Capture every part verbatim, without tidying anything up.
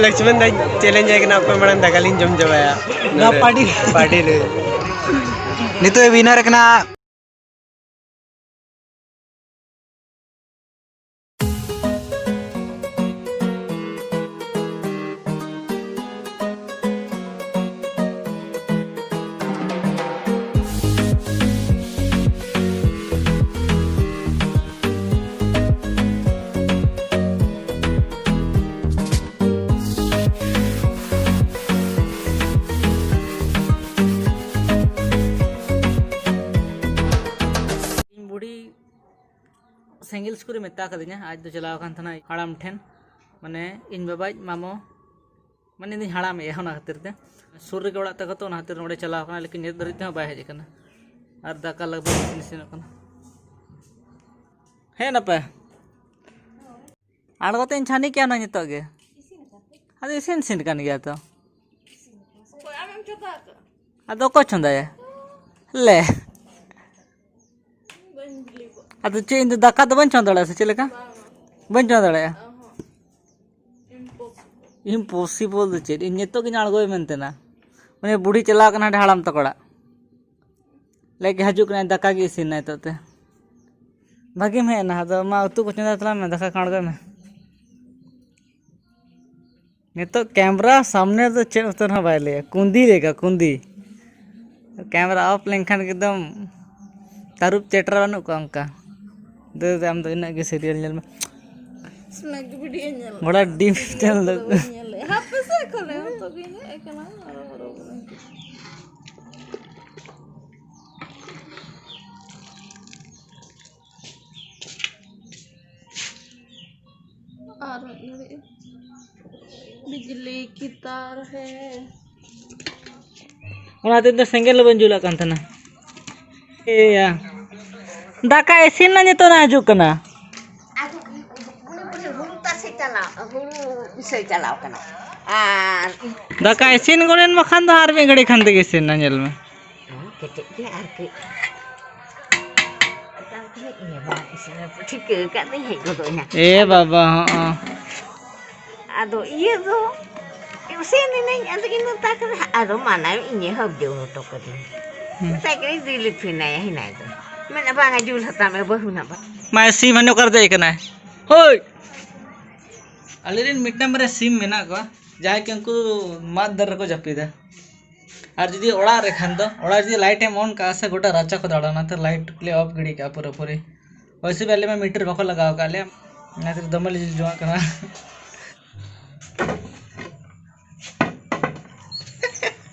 ᱞᱚᱠᱥᱢᱚᱱ ᱫᱟᱧ challenge ᱟᱭ ᱠᱟᱱᱟ, ᱚᱠᱚᱭ ᱢᱟᱲᱟᱝ ᱫᱟᱠᱟ ᱞᱤᱧ ᱡᱚᱢ ᱪᱟᱵᱟᱭᱟ᱾ ᱱᱚᱣᱟ ᱯᱟᱹᱴᱤ᱾ ᱯᱟᱹᱴᱤ ᱞᱟᱹᱭ᱾ ᱱᱤᱛᱚᱜ ᱮ ᱣᱤᱱᱟᱨ ᱠᱟᱱᱟ᱾ ᱤᱧ ᱵᱩᱰᱷᱤ ᱥᱮᱸᱜᱮᱞ ᱥᱩᱨ ᱨᱮ ᱢᱮᱛᱟ ᱠᱟᱫᱤᱧᱟ, ᱟᱡ ᱫᱚ ᱪᱟᱞᱟᱣ ᱟᱠᱟᱱ ᱛᱟᱦᱮᱱᱟ ᱦᱟᱲᱟᱢ ᱴᱷᱮᱱ, ᱢᱟᱱᱮ ᱤᱧ ᱵᱟᱵᱟᱭ ᱢᱟᱢᱚ, ᱢᱟᱱᱮ ᱤᱧ ᱫᱩᱧ ᱦᱟᱲᱟᱢᱮᱜᱼᱟ, ᱚᱱᱟ ᱠᱷᱟᱹᱛᱤᱨ ᱛᱮ ᱥᱩᱨ ᱨᱮᱜᱮ ᱚᱲᱟᱜ ᱛᱟᱠᱚ ᱛᱚ, ᱚᱱᱟ ᱠᱷᱟᱹᱛᱤᱨ ᱱᱚᱸᱰᱮ ᱪᱟᱞᱟᱣ ᱟᱠᱟᱱᱟ, ᱞᱮᱠᱤᱱ ᱱᱤᱛ ᱫᱷᱟᱹᱨᱤᱡ ᱛᱮᱦᱚᱸ ᱵᱟᱭ ᱦᱮᱡ ᱟᱠᱟᱱᱟ᱾ ᱟᱨ ᱫᱟᱠᱟ ᱞᱟᱜᱽ ᱵᱷᱟᱜᱽ ᱤᱥᱤᱱ ᱤᱥᱤᱱᱚᱜ ᱠᱟᱱᱟ᱾ ᱦᱮᱡ ᱱᱟᱯᱮ? ᱟᱬᱜᱚ ᱛᱮᱧ ᱪᱷᱟᱱᱤ ᱠᱮᱭᱟ ᱚᱱᱟ ᱱᱤᱛᱚᱜ ᱜᱮ᱾ ᱟᱫᱚ ᱤᱥᱤᱱ ᱤᱥᱤᱱ ᱠᱟᱱ ᱜᱮᱭᱟ ᱛᱚ᱾ ᱚᱠᱚᱭ ᱟᱢᱮᱢ ᱪᱚᱸᱫᱟ ᱟᱠᱟᱫᱟ? ᱟᱫᱚ ᱚᱠᱚᱭ ᱪᱚᱸᱫᱟᱭᱟ? ᱞᱮ᱾ ᱵᱟᱹᱧ ᱵᱤᱞᱤᱵᱚᱜ᱾ ᱟᱫᱚ ᱪᱮᱫ, ᱤᱧ ᱫᱚ ᱫᱟᱠᱟ ᱫᱚ ᱵᱟᱹᱧ ᱪᱚᱸᱫᱟ ᱫᱟᱲᱮᱭᱟᱜᱼᱟ ᱥᱮ ᱪᱮᱫ ᱞᱮᱠᱟ? ᱵᱟᱝᱟ᱾ ᱵᱟᱹᱧ ᱪᱚᱸᱫᱟ ᱫᱟᱲᱮᱭᱟᱜᱼᱟ? ᱚᱦᱚᱸ᱾ Impossible᱾ Impossible ᱫᱚ ᱪᱮᱫ? ᱤᱧ ᱱᱤᱛᱚᱜ ᱜᱤᱧ ᱟᱬᱜᱚᱭ ᱢᱮᱱᱛᱮ ᱱᱟ᱾ ᱩᱱᱤ ᱵᱩᱰᱷᱤ ᱪᱟᱞᱟᱣ ᱠᱟᱱᱟ ᱦᱟᱸᱰᱮ ᱦᱟᱲᱟᱢ ᱛᱟᱠᱚ ᱚᱲᱟᱜ᱾ ᱞᱟᱹᱭ ᱠᱮᱫ, "ᱦᱤᱡᱩᱜ ᱠᱟᱱᱟᱭ, ᱫᱟᱠᱟ ᱜᱮ ᱤᱥᱤᱱ ᱱᱟ ᱱᱤᱛᱚᱜ ᱛᱮ᱾" ᱵᱷᱟᱹᱜᱤᱢ ᱦᱮᱡ ᱮᱱᱟ᱾ ᱟᱫᱚ ᱢᱟ, ᱩᱛᱩ ᱠᱚ ᱪᱚᱸᱫᱟᱭ ᱛᱟᱞᱟᱝ ᱢᱮ, ᱫᱟᱠᱟ ᱠᱚ ᱟᱬᱜᱚᱭ ᱢᱮ᱾ ᱱᱤᱛᱚᱜ ᱠᱮᱢᱨᱟ ᱥᱟᱢᱱᱮ ᱨᱮᱫᱚ ᱪᱮᱫ ᱩᱛᱟᱹᱨ ᱦᱚᱸ ᱵᱟᱭ ᱞᱟᱹᱭᱟ, ᱠᱩᱸᱫᱤ ᱞᱮᱠᱟ, ᱠᱩᱸᱫᱤ᱾ ᱠᱮᱢᱨᱟ ᱚᱯᱷ ᱞᱮᱱᱠᱷᱟᱱ ᱮᱠᱫᱚᱢ ᱛᱟᱹᱨᱩᱵ ᱪᱮᱴᱨᱟ ᱵᱟᱹᱱᱩᱜ ᱠᱚᱣᱟ ᱚᱱᱠᱟ᱾ ᱫᱟᱹᱭ, ᱫᱟᱹᱭ, ᱟᱢ ᱫᱚ ᱤᱱᱟᱹᱜ ᱜᱮ serial ᱧᱮᱞ ᱢᱮ᱾ ᱥᱱᱮᱠ ᱵᱷᱤᱰᱤᱭᱳ ᱧᱮᱞ᱾ ᱵᱚᱲᱟ ᱰᱤᱯ ᱪᱮᱱᱮᱞ ᱫᱚ᱾ ᱵᱟᱹᱧ ᱧᱮᱞ ᱞᱮᱫᱼᱟ᱾ ᱦᱟᱯᱮ ᱥᱮ, ᱮᱠᱷᱚᱱ ᱱᱤᱛᱚᱜ ᱜᱮ ᱤᱧ ᱦᱮᱡ ᱟᱠᱟᱱᱟ, ᱟᱨᱚ ᱦᱚᱨᱚ ᱵᱚᱨᱚ᱾ ᱟᱨ ᱢᱤᱫ ᱜᱷᱟᱹᱲᱤᱡ᱾ ᱵᱤᱡᱽᱞᱤ ᱠᱤ ᱛᱟᱨ ᱦᱮ᱾ ᱚᱱᱟ ᱦᱚᱛᱮᱡ ᱛᱮ ᱥᱮᱸᱜᱮᱞ ᱦᱚᱸ ᱵᱟᱹᱧ ᱡᱩᱞᱟᱜ ᱠᱟᱱ ᱛᱟᱦᱮᱱᱟ᱾ ᱮᱭᱟ, ᱫᱟᱠᱟ ᱤᱥᱤᱱ ᱱᱟ, ᱱᱤᱛᱚᱜ ᱱᱟ ᱦᱤᱡᱩᱜ ᱠᱟᱱᱟ᱾ ᱟᱫᱚ ᱩᱱᱤ ᱵᱚᱞᱮ ᱦᱩᱲᱩ ᱛᱟᱥᱮ ᱪᱟᱞᱟᱣ, ᱦᱩᱲᱩ ᱤᱥᱟᱹᱭ ᱪᱟᱞᱟᱣ ᱠᱟᱱᱟ᱾ ᱟᱨ ᱫᱟᱠᱟ ᱤᱥᱤᱱ ᱜᱚᱫ ᱮᱱ ᱵᱟᱠᱷᱟᱱ ᱫᱚ ᱟᱨ ᱢᱤᱫ ᱜᱷᱟᱹᱲᱤ ᱠᱷᱟᱱ ᱛᱮᱜᱮ ᱤᱥᱤᱱ ᱱᱟ, ᱧᱮᱞ ᱢᱮ᱾ ᱦᱮᱸ, ᱠᱮᱴᱮᱡ ᱜᱮ ᱟᱨ ᱠᱟᱹᱡ᱾ ᱚᱠᱟ ᱠᱷᱚᱱ ᱤᱭᱟᱹ ᱵᱟᱝ ᱤᱥᱤᱱ ᱴᱷᱤᱠᱟᱹ ᱟᱠᱟᱫ ᱫᱚᱧ ᱦᱮᱡ ᱜᱚᱫᱚᱜ ᱤᱧ ᱦᱟᱸᱜ᱾ ᱮ ᱵᱟᱵᱟ, ᱦᱚᱸ᱾ ᱟᱫᱚ ᱤᱭᱟᱹ ᱫᱚ ᱥᱮᱱ ᱮᱱᱟᱹᱧ, ᱟᱫᱚ ᱤᱧ ᱢᱮᱛᱟ ᱠᱟᱫᱟ, ᱟᱫᱚ ᱢᱟᱱᱟᱣ ᱤᱧᱮ ᱦᱚᱵᱡᱚ ᱦᱚᱴᱚ ᱠᱟᱹᱫᱤᱧ᱾ ᱦᱩᱸ᱾ ᱢᱮᱛᱟᱭ ᱠᱟᱹᱱᱟᱹᱧ, "ᱫᱤᱞᱤᱯ ᱦᱮᱱᱟᱭᱟ, ᱦᱮᱱᱟᱭ ᱫᱚ, ᱢᱮᱱᱟ ᱵᱟᱝᱟ, ᱡᱩᱞ ᱦᱟᱛᱟᱣ ᱢᱮ, ᱵᱟᱹᱦᱩ ᱱᱟᱜ ᱵᱟᱝ᱾" ᱢᱟ ᱥᱤᱢ ᱦᱟᱹᱱᱤ ᱚᱠᱟ ᱨᱮ ᱫᱮᱡ ᱠᱟᱱᱟᱭ? ᱦᱳᱭ! ᱟᱞᱮ ᱨᱮᱱ ᱢᱤᱫᱴᱟᱝ ᱵᱟᱨᱭᱟ ᱥᱤᱢ ᱢᱮᱱᱟᱜ ᱠᱚᱣᱟ, ᱡᱟᱦᱟᱸᱭ ᱠᱤ ᱩᱱᱠᱩ ᱢᱟᱫ ᱫᱟᱨᱮ ᱨᱮᱠᱚ ᱡᱟᱹᱯᱤᱫᱟ᱾ ᱟᱨ ᱡᱩᱫᱤ ᱚᱲᱟᱜ ᱨᱮ ᱠᱷᱟᱱ ᱫᱚ, ᱚᱲᱟᱜ ᱨᱮ ᱡᱩᱫᱤ ᱞᱟᱭᱤᱴ ᱮᱢ ᱚᱱ ᱠᱟᱜᱼᱟ ᱥᱮ, ᱜᱚᱴᱟ ᱨᱟᱪᱟ ᱠᱚ ᱫᱟᱬᱟᱱᱟ, ᱛᱚ ᱞᱟᱭᱤᱴ ᱞᱮ ᱚᱯᱷ ᱜᱤᱰᱤ ᱠᱟᱜᱼᱟ ᱯᱩᱨᱟᱹᱯᱩᱨᱤ᱾ ᱚᱵᱚᱥᱥᱳᱭ ᱟᱞᱮ ᱢᱟ ᱢᱤᱴᱟᱨ ᱵᱟᱠᱚ ᱞᱟᱜᱟᱣ ᱟᱠᱟᱫ ᱞᱮᱭᱟ, ᱚᱱᱟ ᱠᱷᱟᱹᱛᱤᱨ ᱫᱚᱢᱮ ᱞᱮ ᱡᱤᱞ ᱡᱚᱝᱟᱜ ᱠᱟᱱᱟ᱾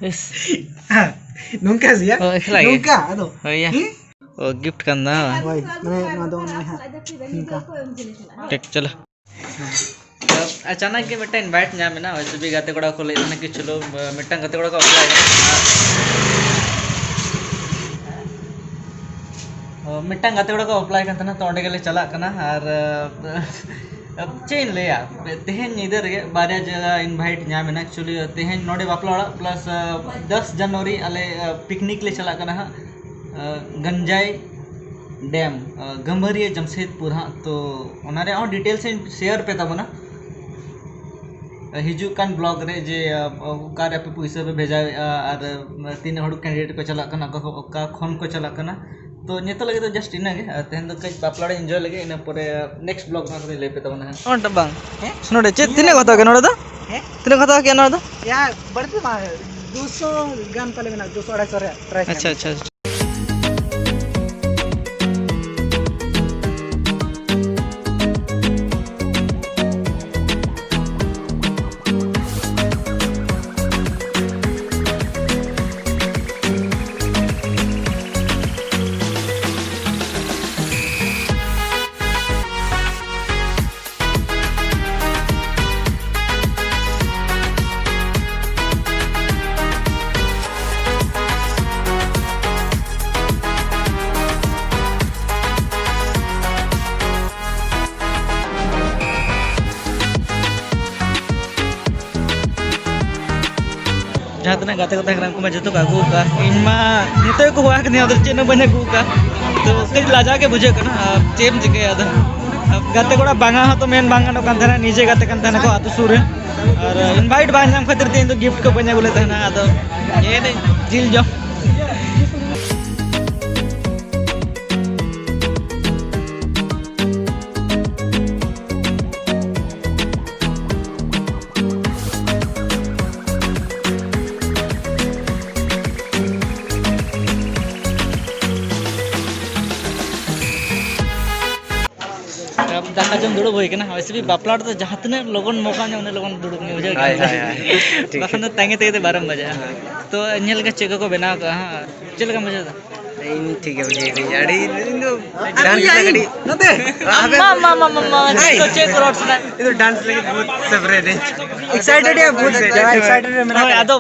ᱤᱥ᱾ ᱱᱚᱝᱠᱟ ᱥᱮᱭᱟ? ᱦᱳᱭ, ᱮᱠᱞᱟ ᱜᱮ᱾ ᱱᱚᱝᱠᱟ, ᱟᱫᱚ᱾ ᱦᱳᱭ ᱭᱟ᱾ ᱦᱩᱸ? ᱚ, ᱜᱤᱯᱷᱴ ᱠᱟᱱ ᱫᱚ᱾ ᱦᱳᱭ, ᱢᱟᱱᱮ ᱱᱚᱣᱟ ᱫᱚ ᱱᱚᱜᱼᱚᱭ ᱦᱟᱸᱜ ᱱᱚᱝᱠᱟ᱾ ᱴᱷᱤᱠ, ᱪᱚᱞᱚ᱾ ᱛᱚ, ᱟᱪᱟᱱᱟᱠ ᱜᱮ ᱢᱤᱫᱴᱟᱝ invite ᱧᱟᱢ ᱮᱱᱟ, ᱳᱭ ᱥᱩᱵᱤ ᱜᱟᱛᱮ ᱠᱚᱲᱟ ᱠᱚ ᱞᱟᱹᱭ ᱮᱫ ᱛᱟᱦᱮᱱᱟ ᱠᱤ ᱪᱚᱞᱚ, ᱢᱤᱫᱴᱟᱝ ᱜᱟᱛᱮ ᱠᱚᱲᱟ ᱠᱚ apply ᱠᱟᱱᱟ᱾ ᱚ, ᱢᱤᱫᱴᱟᱝ ᱜᱟᱛᱮ ᱠᱚᱲᱟ ᱠᱚ apply ᱠᱟᱱ ᱛᱟᱦᱮᱱᱟ, ᱛᱚ ᱚᱸᱰᱮ ᱜᱮᱞᱮ ᱪᱟᱞᱟᱜ ᱠᱟᱱᱟ᱾ ᱟᱨ, ᱪᱮᱫ ᱤᱧ ᱞᱟᱹᱭᱟ, ᱛᱮᱦᱮᱧ ᱧᱤᱫᱟᱹ ᱨᱮᱜᱮ ᱵᱟᱨᱭᱟ ᱡᱟᱭᱜᱟ invite ᱧᱟᱢ ᱮᱱᱟ᱾ Actually, ᱛᱮᱦᱮᱧ ᱱᱚᱰᱮ ᱵᱟᱯᱞᱟ ᱚᱲᱟᱜ plus, ᱫᱚᱥ ᱡᱟᱱᱩᱣᱟᱨᱤ ᱟᱞᱮ, picnic ᱞᱮ ᱪᱟᱞᱟᱜ ᱠᱟᱱᱟ ᱦᱟᱸᱜ, ᱜᱟᱱᱡᱟᱭ ᱰᱮᱢ, ᱜᱟᱹᱢᱵᱷᱟᱹᱨᱤᱭᱟᱹ ᱡᱟᱢᱥᱮᱫᱽᱯᱩᱨ ᱦᱟᱸᱜ᱾ ᱛᱚ ᱚᱱᱟ ᱨᱮᱭᱟᱜ ᱦᱚᱸ details ᱤᱧ share ᱯᱮ ᱛᱟᱵᱚᱱᱟ ᱦᱤᱡᱩᱜ ᱠᱟᱱ vlog ᱨᱮ, ᱡᱮ, ᱚᱠᱟᱨᱮ ᱟᱯᱮ ᱯᱩᱭᱥᱟᱹ ᱯᱮ ᱵᱷᱮᱡᱟᱣᱮᱫᱼᱟ ᱟᱨ ᱛᱤᱱᱟᱹᱜ ᱦᱚᱲ candidate ᱠᱚ ᱪᱟᱞᱟᱜ ᱠᱟᱱᱟ, ᱚᱠᱟ ᱠᱚ, ᱚᱠᱟ ᱠᱷᱚᱱ ᱠᱚ ᱪᱟᱞᱟᱜ ᱠᱟᱱᱟ᱾ ᱛᱚ ᱱᱤᱛᱚᱜ ᱞᱟᱹᱜᱤᱫ ᱫᱚ just ᱤᱱᱟᱹᱜᱮ, ᱟᱨ ᱛᱮᱦᱮᱧ ᱫᱚ ᱠᱟᱹᱡ ᱵᱟᱯᱞᱟ ᱨᱮ enjoy ᱞᱟᱹᱜᱤᱫ, ᱤᱱᱟᱹ ᱯᱚᱨᱮ next vlog ᱚᱱᱟ ᱠᱚᱫᱚᱧ ᱞᱟᱹᱭ ᱯᱮ ᱛᱟᱵᱚᱱᱟ ᱦᱟᱸᱜ᱾ ᱱᱚᱰᱮ ᱵᱟᱝ᱾ ᱦᱮᱸ? ᱱᱚᱰᱮ ᱪᱮᱫ, ᱛᱤᱱᱟᱹᱜ ᱠᱚ ᱦᱟᱛᱟᱣ ᱠᱮᱫ ᱱᱚᱰᱮ ᱫᱚ? ᱦᱮᱸ? ᱛᱤᱱᱟᱹᱜ ᱠᱚ ᱦᱟᱛᱟᱣ ᱠᱮᱫ ᱱᱚᱰᱮ ᱫᱚ? ᱭᱟ, ᱵᱟᱹᱲᱛᱤ ᱵᱟᱝ, ᱫᱩᱥᱚ ᱜᱟᱱ ᱯᱟᱞᱮ ᱢᱮᱱᱟᱜᱼᱟ, ᱫᱩᱥᱚ ᱟᱲᱟᱭᱥᱚ ᱨᱮᱭᱟᱜ price ᱟᱪᱪᱷᱟ, ᱢᱮᱱᱟᱜᱼᱟ᱾ ᱟᱪᱪᱷᱟ, ᱟᱪᱪᱷᱟ᱾ ᱡᱟᱦᱟᱸ ᱛᱤᱱᱟᱹᱜ ᱜᱟᱛᱮ ᱠᱚ ᱛᱟᱦᱮᱸ ᱠᱟᱱᱟ, ᱩᱱᱠᱩ ᱢᱟ ᱡᱚᱛᱚ ᱠᱚ ᱟᱹᱜᱩ ᱟᱠᱟᱫᱼᱟ᱾ ᱤᱧ ᱢᱟ ᱱᱤᱛᱚᱜ ᱜᱮᱠᱚ ᱦᱚᱦᱚ ᱟᱠᱟᱫᱤᱧᱟ, ᱟᱫᱚ ᱪᱮᱫ ᱦᱚᱸ ᱵᱟᱹᱧ ᱟᱹᱜᱩ ᱟᱠᱟᱫᱼᱟ᱾ ᱛᱚ ᱠᱟᱹᱡ ᱞᱟᱡᱟᱣ ᱜᱮ ᱵᱩᱡᱷᱟᱹᱜ ᱠᱟᱱᱟ, ᱟᱨ ᱪᱮᱫ ᱮᱢ ᱪᱤᱠᱟᱹᱭᱟ ᱟᱫᱚ᱾ ᱜᱟᱛᱮ ᱠᱚᱲᱟ ᱵᱟᱝᱟ ᱦᱚᱸᱛᱚ ᱢᱮᱱ ᱵᱟᱝ ᱜᱟᱱᱚᱜ ᱠᱟᱱ ᱛᱟᱦᱮᱱᱟ, ᱱᱤᱡᱮ ᱜᱟᱛᱮ ᱠᱟᱱ ᱛᱟᱦᱮᱱᱟ ᱠᱚ ᱟᱹᱛᱩ ᱥᱩᱨ ᱨᱮ᱾ ᱟᱨ ᱤᱱᱵᱷᱟᱭᱤᱴ ᱵᱟᱝ ᱧᱟᱢ ᱠᱷᱟᱹᱛᱤᱨ ᱛᱮ ᱤᱧ ᱫᱚ ᱜᱤᱯᱷᱴ ᱠᱚ ᱵᱟᱹᱧ ᱟᱹᱜᱩ ᱞᱮᱫ ᱛᱟᱦᱮᱱᱟ᱾ ᱟᱫᱚ ᱱᱤᱭᱟᱹ ᱫᱚ ᱡᱤᱞ ᱡᱚᱢ᱾ ᱫᱟᱠᱟ ᱡᱚᱢ ᱫᱩᱲᱩᱵ ᱦᱩᱭ ᱠᱟᱱᱟ᱾ ᱦᱳᱭ ᱥᱮ, ᱵᱟᱯᱞᱟ ᱨᱮᱫᱚ ᱡᱟᱦᱟᱸ ᱛᱤᱱᱟᱹᱜ ᱞᱚᱜᱚᱱ ᱢᱚᱠᱟ ᱧᱟᱢ, ᱩᱱᱟᱹᱜ ᱞᱚᱜᱚᱱ ᱫᱩᱲᱩᱵ ᱢᱮ, ᱵᱩᱡᱷᱟᱹᱣ ᱦᱳᱭ, ᱠᱮᱫᱟᱢ? ᱦᱳᱭ, ᱦᱳᱭ᱾ ᱴᱷᱤᱠ, ᱵᱟᱠᱷᱟᱱ ᱫᱚ ᱴᱷᱤᱠ᱾ ᱛᱟᱺᱜᱤ ᱛᱟᱺᱜᱤ ᱛᱮ ᱵᱟᱨᱚᱢ ᱵᱟᱡᱟᱜᱼᱟ᱾ ᱦᱮᱸ᱾ ᱛᱚ, ᱧᱮᱞ ᱜᱮ ᱪᱮᱫ ᱠᱚᱠᱚ ᱵᱮᱱᱟᱣ ᱠᱟᱜᱼᱟ ᱦᱟᱸᱜ᱾ ᱪᱮᱫ ᱞᱮᱠᱟᱢ ᱵᱩᱡᱷᱟᱹᱣ ᱫᱟ? ᱤᱧ ᱴᱷᱤᱠ ᱜᱮ ᱵᱩᱡᱷᱟᱹᱣ ᱫᱟᱹᱧ᱾ ᱟᱹᱰᱤ, ᱤᱧ ᱫᱚ ᱟᱨ ᱰᱟᱱᱥ ᱤᱧ ᱞᱮᱠᱟ ᱠᱟᱹᱴᱤᱡ ᱢᱟ, ᱢᱟ, ᱢᱟ, ᱢᱟ, ᱢᱟ, ᱦᱮᱸ᱾ ᱪᱮᱫ ᱠᱚ ᱪᱮᱫ ᱠᱚ ᱨᱚᱲ ᱥᱟᱱᱟᱭᱮᱫ ᱤᱧ ᱫᱚ ᱰᱟᱱᱥ ᱞᱟᱹᱜᱤᱫ ᱵᱚᱦᱩᱛ ᱥᱮᱯᱟᱨᱮᱴ ᱤᱧ᱾ ᱮᱠᱥᱟᱭᱴᱮᱰ ᱭᱟ ᱵᱚᱦᱩᱛ ᱥᱮᱯᱟᱨᱮᱴ ᱦᱳᱭ, ᱦᱳᱭ᱾ ᱟᱫᱚ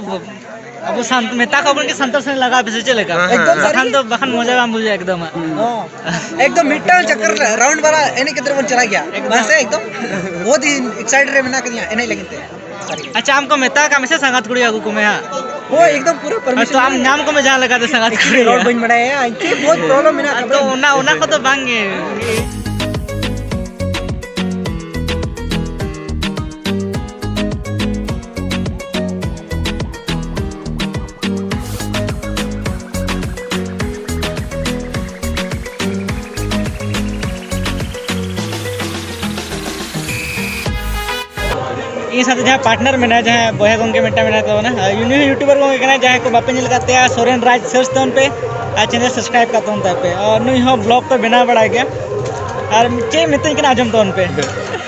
ᱟᱵᱚ ᱥᱟᱱ-, ᱢᱮᱛᱟ ᱠᱚ ᱵᱚᱱ ᱠᱤ ᱥᱟᱱᱛᱟᱲ ᱥᱮᱨᱮᱧ ᱞᱟᱜᱟᱣ ᱯᱮᱥᱮ ᱪᱮᱫ ᱞᱮᱠᱟ? ᱦᱮᱸ, ᱦᱮᱸ, ᱮᱠᱫᱚᱢ ᱦᱮᱸ᱾ ᱥᱟᱹᱨᱤ ᱵᱟᱠᱷᱟᱱ ᱜᱮ᱾ ᱫᱚ ᱵᱟᱠᱷᱟᱱ ᱢᱚᱡᱟ ᱵᱟᱝ ᱵᱩᱡᱷᱟᱹᱜᱼᱟ ᱮᱠᱫᱚᱢ᱾ ᱦᱚᱸ᱾ ᱮᱠᱫᱚᱢ ᱢᱤᱫᱴᱟᱝ ᱪᱟᱠᱠᱟᱨ ᱨᱟᱣᱩᱱᱰ ᱵᱟᱞᱟ ᱮᱱᱮᱡ ᱠᱟᱛᱮ ᱵᱚᱱ ᱪᱟᱞᱟᱜ ᱜᱮᱭᱟ᱾ ᱮᱠᱫᱚᱢ᱾ ᱵᱟᱝ ᱥᱮ? ᱮᱠᱫᱚᱢ᱾ ᱵᱚᱦᱩᱛ ᱤᱧ ᱮᱠᱥᱟᱭᱴᱮᱰ ᱨᱮ ᱢᱮᱱᱟᱜ ᱠᱟᱫᱤᱧᱟ ᱮᱱᱮᱡ ᱞᱟᱹᱜᱤᱫ ᱛᱮ᱾ ᱥᱟᱹᱨᱤ ᱜᱮ᱾ ᱟᱪᱪᱷᱟ, ᱟᱢ ᱠᱚ ᱢᱮᱛᱟ ᱠᱟᱜ ᱢᱮᱥᱮ ᱥᱟᱸᱜᱟᱛ ᱠᱩᱲᱤ ᱟᱹᱜᱩ ᱠᱚᱢᱮ ᱦᱟᱸᱜ᱾ ᱦᱳᱭ, ᱮᱠᱫᱚᱢ ᱯᱩᱨᱟᱹ ᱦᱳᱭ, ᱯᱟᱨᱢᱤᱥᱚᱱ ᱛᱚ ᱟᱢ ᱢᱮᱱᱟᱜᱼᱟ᱾ ᱧᱟᱢ ᱠᱚᱢᱮ ᱡᱟᱦᱟᱸ ᱞᱮᱠᱟᱛᱮ ᱥᱟᱸᱜᱟᱛ ᱠᱩᱲᱤ᱾ ᱨᱚᱲ ᱵᱟᱹᱧ ᱵᱟᱲᱟᱭᱟ, ᱤᱧ ᱴᱷᱮᱱ ᱵᱚᱦᱩᱛ ᱯᱨᱚᱵᱞᱮᱢ ᱢᱮᱱᱟᱜ ᱟᱫᱚ ᱟᱠᱟᱫᱟ᱾ ᱚᱱᱟ, ᱚᱱᱟ ᱠᱚᱫᱚ ᱵᱟᱝ ᱜᱮ᱾ ᱤᱧ ᱥᱟᱶᱛᱮ ᱡᱟᱦᱟᱸᱭ ᱯᱟᱨᱴᱱᱟᱨ ᱢᱮᱱᱟᱭᱟ, ᱡᱟᱦᱟᱸᱭ ᱵᱚᱭᱦᱟ ᱜᱚᱢᱠᱮ ᱢᱤᱫᱴᱟᱝ ᱢᱮᱱᱟᱭ ᱛᱟᱵᱚᱱᱟ, ᱟᱨ ᱩᱱᱤ ᱦᱚᱸ ᱭᱩᱴᱩᱵᱟᱨ ᱜᱚᱢᱠᱮ ᱠᱟᱱᱟᱭ᱾ ᱡᱟᱦᱟᱸᱭ ᱠᱚ ᱵᱟᱯᱮ ᱧᱮᱞ ᱟᱠᱟᱫ ᱛᱟᱭᱟ, ᱥᱚᱨᱮᱱ ᱨᱟᱡᱽ ᱥᱟᱨᱪ ᱛᱟᱵᱚᱱ ᱯᱮ ᱟᱨ ᱪᱮᱱᱮᱞ ᱥᱟᱵᱥᱠᱨᱟᱭᱤᱵ ᱠᱟᱜ ᱛᱟᱵᱚᱱ ᱛᱟᱯᱮ᱾ ᱟᱨ ᱱᱩᱭ ᱦᱚᱸ ᱵᱞᱚᱜ ᱠᱚ ᱵᱮᱱᱟᱣ ᱵᱟᱲᱟᱭ ᱜᱮᱭᱟ᱾ ᱟᱨ ᱪᱮᱫ ᱮ ᱢᱮᱛᱟᱹᱧ ᱠᱟᱱᱟ, ᱟᱸᱡᱚᱢ ᱛᱟᱵᱚᱱ ᱯᱮ᱾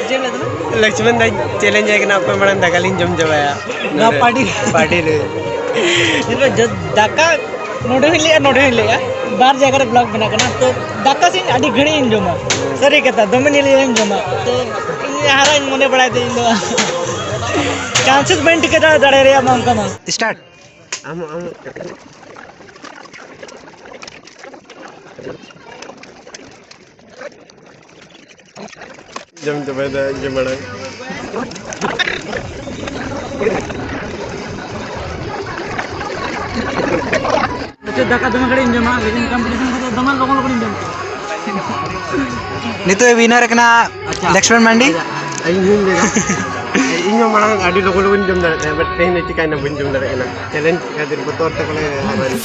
ᱪᱮᱫ ᱮᱢ ᱞᱟᱹᱭ ᱫᱟ? ᱞᱚᱠᱥᱢᱚᱱ ᱫᱟᱧ ᱪᱮᱞᱮᱧᱡᱽ ᱟᱭ ᱠᱟᱱᱟ, ᱚᱠᱚᱭ ᱢᱟᱲᱟᱝ ᱫᱟᱠᱟ ᱞᱤᱧ ᱡᱚᱢ ᱪᱟᱵᱟᱭᱟ᱾ ᱱᱚᱣᱟ ᱯᱟᱨᱴᱤ᱾ ᱯᱟᱨᱴᱤ ᱨᱮ᱾ ᱧᱮᱞ ᱯᱮ, ᱡᱚ-, ᱫᱟᱠᱟ ᱱᱚᱰᱮ ᱦᱚᱸᱧ ᱞᱟᱹᱭᱟ, ᱱᱚᱰᱮ ᱦᱚᱸᱧ ᱞᱟᱹᱭᱟ, ᱵᱟᱨ ᱡᱟᱭᱜᱟ ᱨᱮ ᱵᱞᱚᱜ ᱵᱮᱱᱟᱜ ᱠᱟᱱᱟ᱾ ᱛᱚ ᱫᱟᱠᱟ ᱥᱤᱧ ᱟᱹᱰᱤ ᱜᱷᱟᱹᱲᱤᱡ ᱤᱧ ᱡᱚᱢᱟ, ᱥᱟᱹᱨᱤ ᱠᱟᱛᱷᱟ, ᱫᱚᱢᱮ ᱧᱮᱞ ᱤᱧ ᱡᱚᱢᱟ᱾ ᱛᱚ ᱤᱧ ᱦᱟᱨᱟᱧ ᱢᱚᱱᱮ ᱵᱟᱲᱟᱭ ᱛᱮ ᱤᱧ ᱫᱚ ᱪᱟᱱᱥᱮᱥ ᱵᱟᱹᱧ ᱴᱷᱤᱠᱟᱹ ᱫᱟᱲᱮᱭᱟᱜᱼᱟ ᱢᱟ ᱚᱱᱠᱟ ᱢᱟ᱾ ᱥᱴᱟᱨᱴ᱾ ᱟᱢ, ᱟᱢ᱾ ᱡᱚᱢ ᱪᱟᱵᱟᱭᱮᱫᱟ ᱤᱧ ᱜᱮ ᱢᱟᱲᱟᱝ᱾ ᱟᱪᱪᱷᱟ, ᱫᱟᱠᱟ ᱫᱚᱢᱮ ᱜᱷᱟᱹᱲᱤᱡ ᱤᱧ ᱡᱚᱢᱟ, ᱞᱮᱠᱤᱱ ᱠᱚᱢᱯᱤᱴᱤᱥᱚᱱ ᱠᱷᱟᱹᱛᱤᱨ ᱫᱚᱢᱮ ᱞᱚᱜᱚᱱ ᱞᱚᱜᱚᱱ ᱤᱧ ᱡᱚᱢ ᱠᱮᱫᱟ᱾ ᱱᱤᱛᱚᱜ ᱮ ᱣᱤᱱᱟᱨ ᱠᱟᱱᱟ ᱞᱚᱠᱥᱢᱚᱱ ᱢᱟᱱᱰᱤ᱾ ᱤᱧ ᱦᱚᱸᱧ ᱞᱟᱹᱭᱟ᱾ ᱤᱧ ᱦᱚᱸ ᱢᱟᱲᱟᱝ ᱟᱹᱰᱤ ᱞᱚᱜᱚᱱ ᱞᱚᱜᱚᱱ ᱡᱚᱢ ᱫᱟᱲᱮᱭᱟᱜ ᱛᱟᱦᱮᱸᱫ, but ᱛᱮᱦᱮᱧ ᱫᱚ ᱪᱤᱠᱟᱹᱭᱮᱱᱟ, ᱵᱟᱹᱧ ᱡᱚᱢ ᱫᱟᱲᱮᱭᱟᱜ ᱠᱟᱱᱟ᱾ ᱪᱮᱞᱮᱧᱡᱽ ᱠᱷᱟᱹᱛᱤᱨ ᱵᱚᱛᱚᱨ ᱛᱮ ᱵᱚᱞᱮ ᱦᱟᱨᱟᱭᱮᱱᱟ᱾